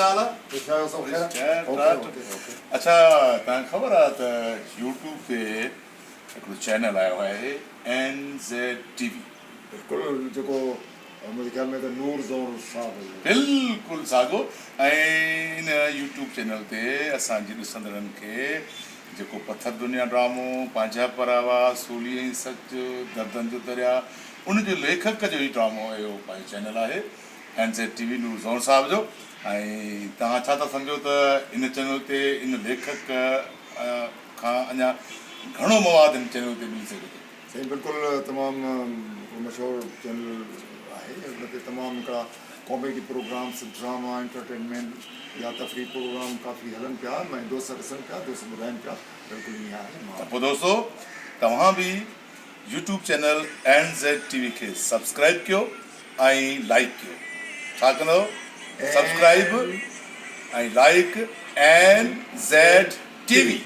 ڇا حال آ؟ خوش آهيو سڀ خير؟ Okay okay okay. اڇا توهان کي خبر آ ته يوٽيوب تي هڪڙو چينل آيو آهي اين زيڊ ٽي وي. بلڪل جيڪو منهنجي خيال ۾ ته نور زئور صاحب جو. بلڪل ساڳو ۽ ان يوٽيوب چينل تي اسان جي ڏسندڙن کي جيڪو پٿر دنيا ڊرامو، پنهنجا پراوا، سولي ۽ سچ، دردن جو درياء ان جو ليکڪ جو هي ڊرامو اهو پنهنجو چينل آهي اين زيڊ ٽي وي نور زئور صاحب جو ۽ توهان ڇا ٿا سمجهو ته ان چينل تي ان ليکڪ کان اڃا گهڻو مواد هن چينل تي ملي سگهي ٿو. سائين بلڪل تمام هڪڙو مشهور چينل آهي ان تي تمام هڪڙا ڪاميڊي پروگرامس ڊراما انٽرٽينمينٽ يا تفريح پروگرام ڪافي هلن پيا ۽ دوست ڏسن پيا دوست ٻڌائن پيا بلڪل ائين آهي مان ته پوء دوستو توهان به YouTube channel N Z T V کي سبسڪرائيب ڪيو ۽ لائيڪ ڪيو ڇا ڪندو subscribe ۽ like N Z T V.